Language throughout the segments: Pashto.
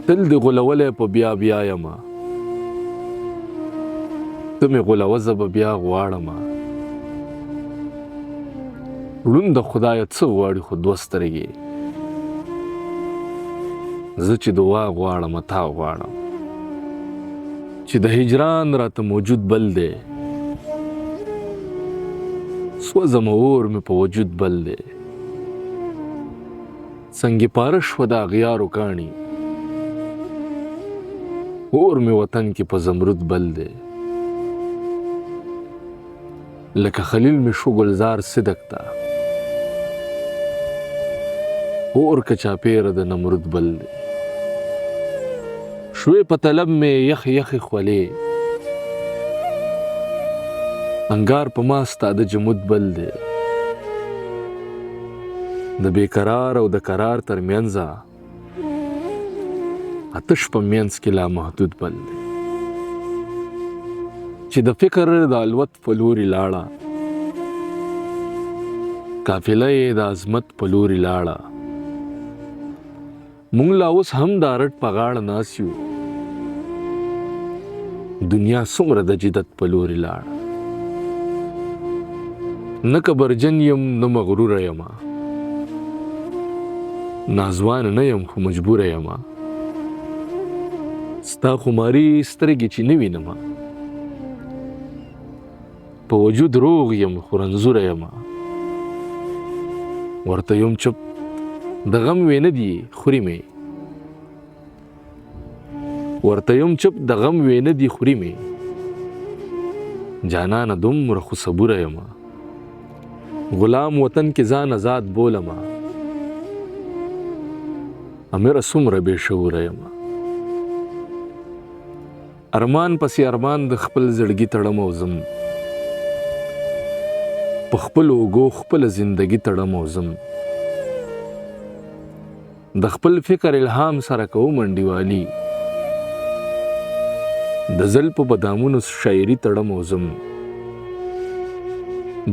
تل دې غولولی په بیا بیا یمه، ته مې غولوه زه به بیا غواړمه. ړوند خدایه څه غواړي خو دوه سترګې، زه چې دعا غواړم تا غواړم. چې د هجران راته موجود بل دی، سوځم اور مې په وجود بل دی. څنګه پاره شوه د اغیارو کاڼي، اور مې وطن کې په زمرود بل دی. لکه خلیل مې شو ګلزار صدق ته، اور که چاپېره د نمرود بل دی. شوې په طلب مې یخ یخې خولې، انګار په ما ستا د جمود بل دی. د بیقرار او د قرار تر منځه آتش په منځ کې لا محدود بل دی. چې د فکر د الوت په لوري لاړه، قافله یې د عظمت په لوري لاړه. مونږ لا اوس هم د ارټ په غاړه ناس یو، دنیا څومره د جدت په لوري لاړه. نه کبرجن یم نه مغروره یم، ناځوان نه یم خو مجبوره یم. ستا خماري سترګې چې نه وینم، په وجود روغ یم خو رنځوره یم. ورته یم چپ د غم وې نه دي خوري مې، ورته یم چپ د غم وې نه دي خوري مې. جانانه دومره خو صبوره یم، غلام وطن کې ځان آزاد بولم، امیره څومره بې شعوره یم. ارمان پسې ارمان د خپل زړګي تړم او ځم، په خپلو اوږو خپله زندګي تړم او ځم. د خپل فکر الهام سره کوم انډیوالي، د زل په بادامونو شاعري تړم او ځم.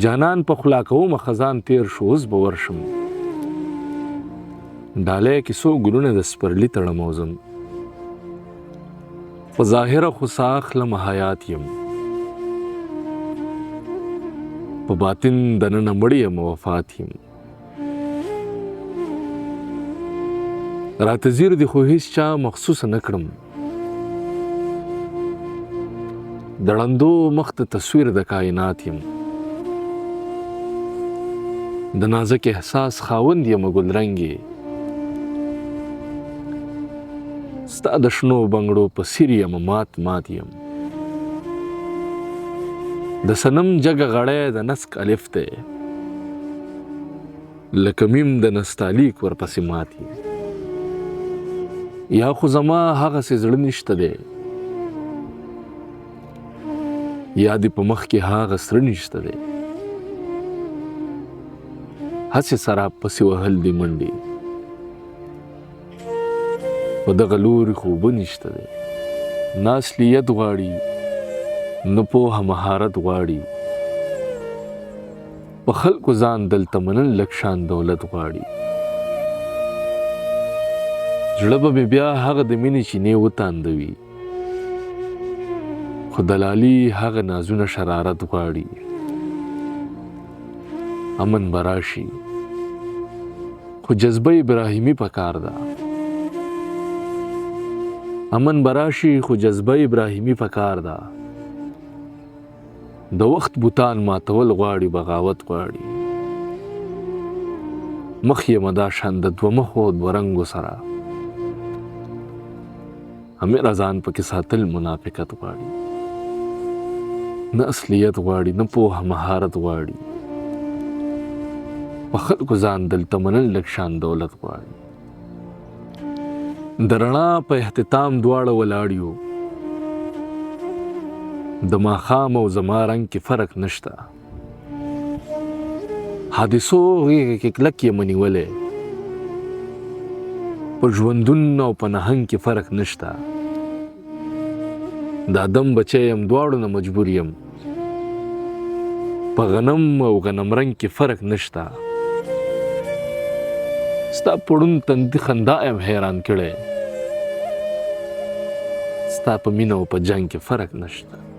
جانان په خلا کوم خزان تیر شو اوس به ورشم، ډالۍ کې څو ګلونه د سپرلي تړم او ځم. په ظاهره خو ساه اخلم حیات یم، په باطن دننه مړ یم وفات یم. راته ځیر دي خو هیڅ چا مخصوص نه کړم، د ړندو مخ ته تصویر د کائنات یم. د نازک احساس خاوند یم ګلرنګې، ستا د شنو بنګړو په سیر یم مات مات یم. د صنم جګه غړی د نسک الف دی، لکه میم د نستعلیق ورپسې مات یم. یا خو زما هغسې زړه نشته دی، یا دې په مخ کې هغه سره نشته دی. هسې سراب پسې وهل دي منډې، په دغه لوري خو اوبه نشته دی. نه اصلیت غواړي نه پوهه مهارت غواړي، په خلکو ځان دلته منل لږ شان دولت غواړي. زړه به مې بیا هغه د مینې چینې وتاندوي، خو دلالي هغه نازونه شرارت غواړي. امن به راشي خو جذبه ابراهیمي پکار ده، امن به راشي خو جذبه ابراهیمي پکار ده. د وخت بوتان ماتول غواړي بغاوت غواړي. مخ یې مدا شان د دوه مخو دوه رنګو سره، امیره ځان پکې ساتل منافقت غواړي. نه اصلیت غواړي نه پوهه مهارت غواړي، په خلکو ځان دلته منل لږ شان دولت غواړي. د رڼا په احتتام دواړه ولاړ یو، د ماښام او زما رنګ کې فرق نشته. حادثو غېږه کې کلک یم نیولی، په ژوندون او په نهنګ کې فرق نشته. د آدم بچی یم دواړو نه مجبور یم، په غنم او غنم رنګ کې فرق نشته. ستا په ړوند تندي خندا یم حیران کړی، ستا په مینه او په جنګ کې فرق نشته.